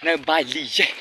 နဘၣ်လံယဲၢ်.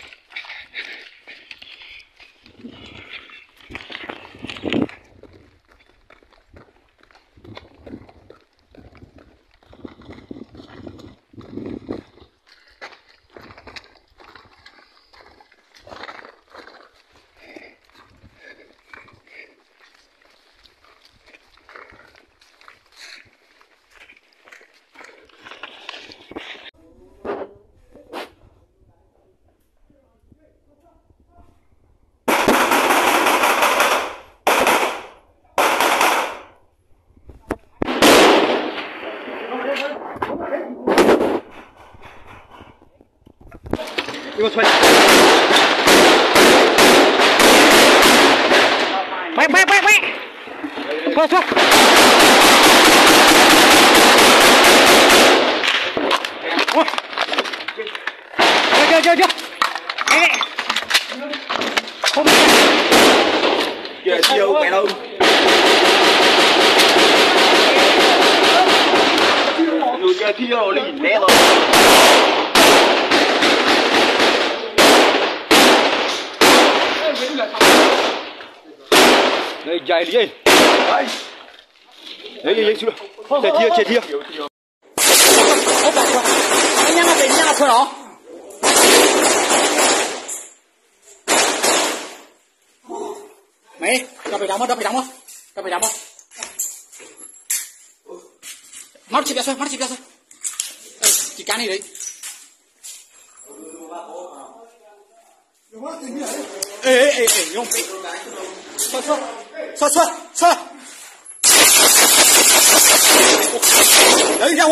မ့ၢ် တပ့ၤတၢ်မီၢ် တပ့ၤတၢ်မီၢ် တပ့ၤတၢ်မီၢ် မၤတဆံးပြၢဆၢ မၤတဆံးပြၢဆၢ ကံကါန့ၣ်လီၤ အေး အေး အေး ယိၤ ဆွဲ ဆွဲ ဆွဲ ဆွဲ ဆွဲ ယိၤ ယိၤ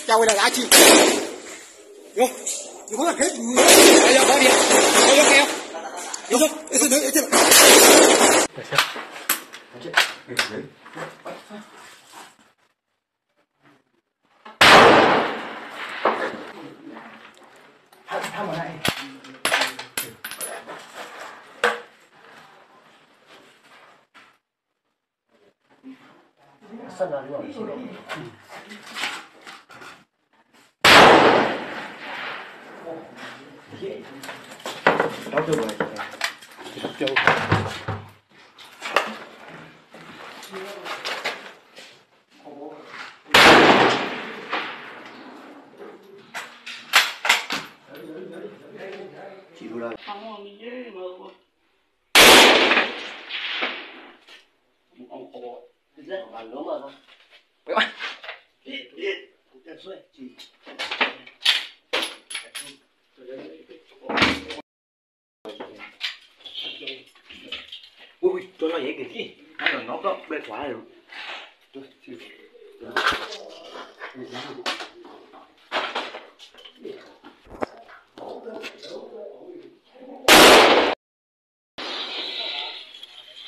ယဝဲဒၣ်အချံ ယိၤ ယိၤ ယိၤ ယိၤ ယိၤ ယိၤ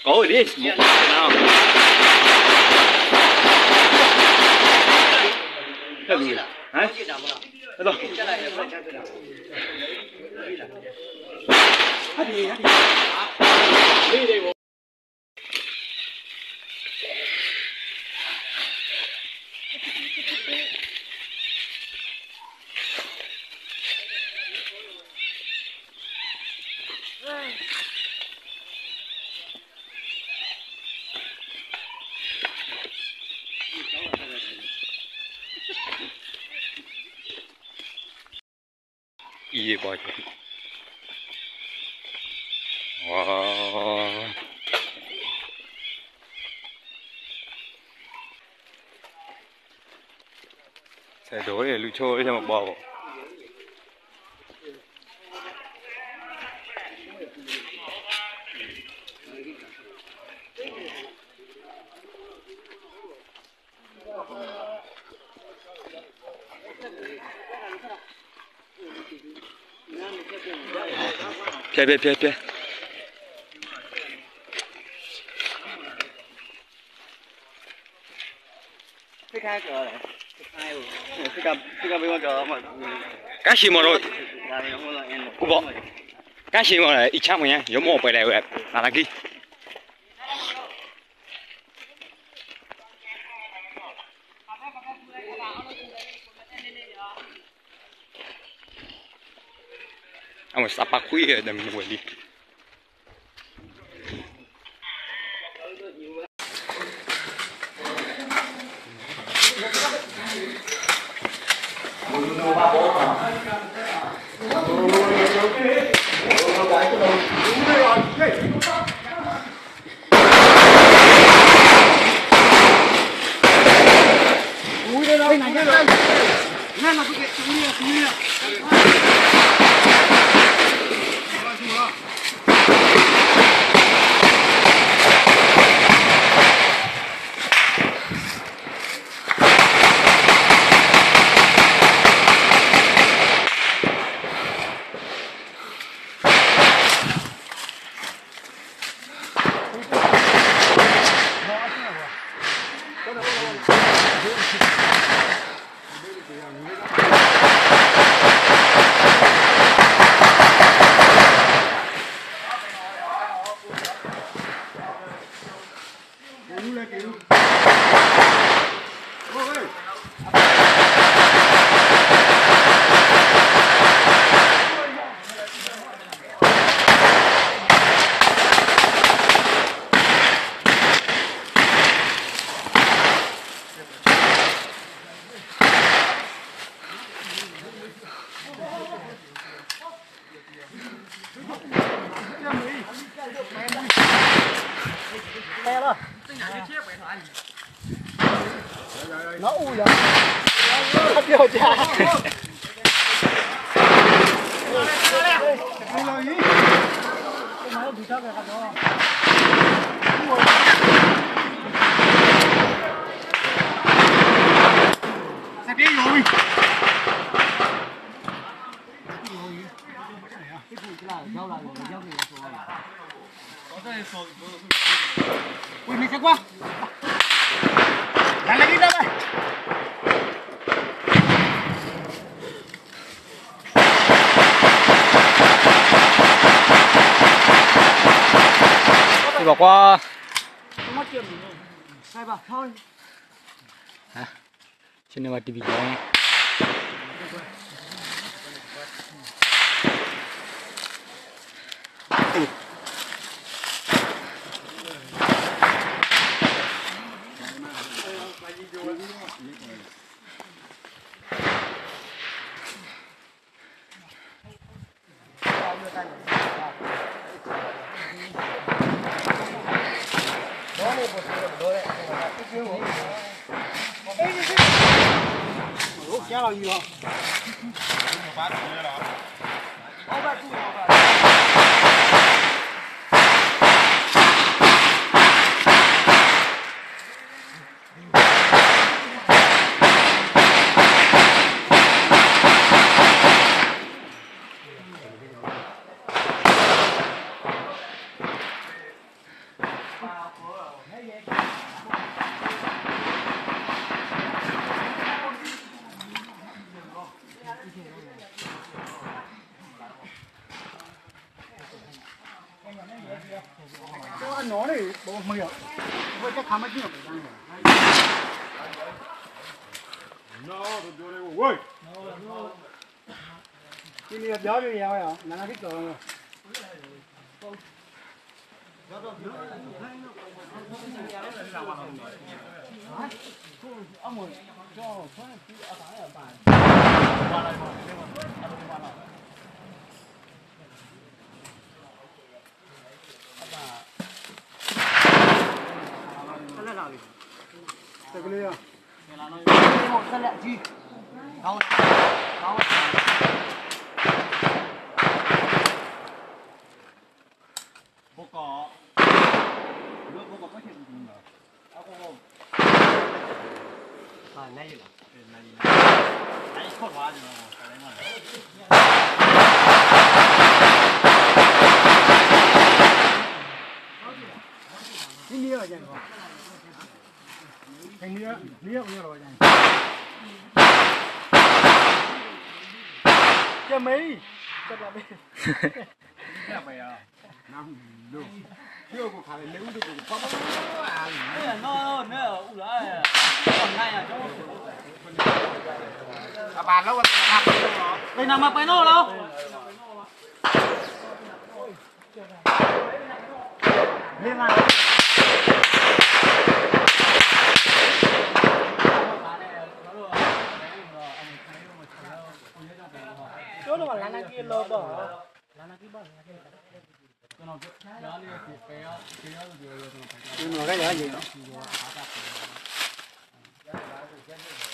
Có rồi đi, một cái nào. Cái gì? Hả? Cái đó. Ê, bò. Wow. Sài đồ này lụi trôi cho mà bò. Pia, pia, pia, pia. Cá xì mò rồi. Ủa, cá xì mò này, ít chắc mà nhá, giống mò phải đây, à, là cái. အဝဲစးပာ်ခွံဒီးမ့ၢ်ဝဲလံ. ဘၣ်ကွၢ် ဆ့ၣ်နီၤဘၣ်တံၢ်ဘံၣ်ကီး မ့ၢ်မး ကျိလီၤလၢနာ်က့လီၤဘၣ်, လၢနာ်က့ဘၣ်, လၢနာ်က့ဘၣ်,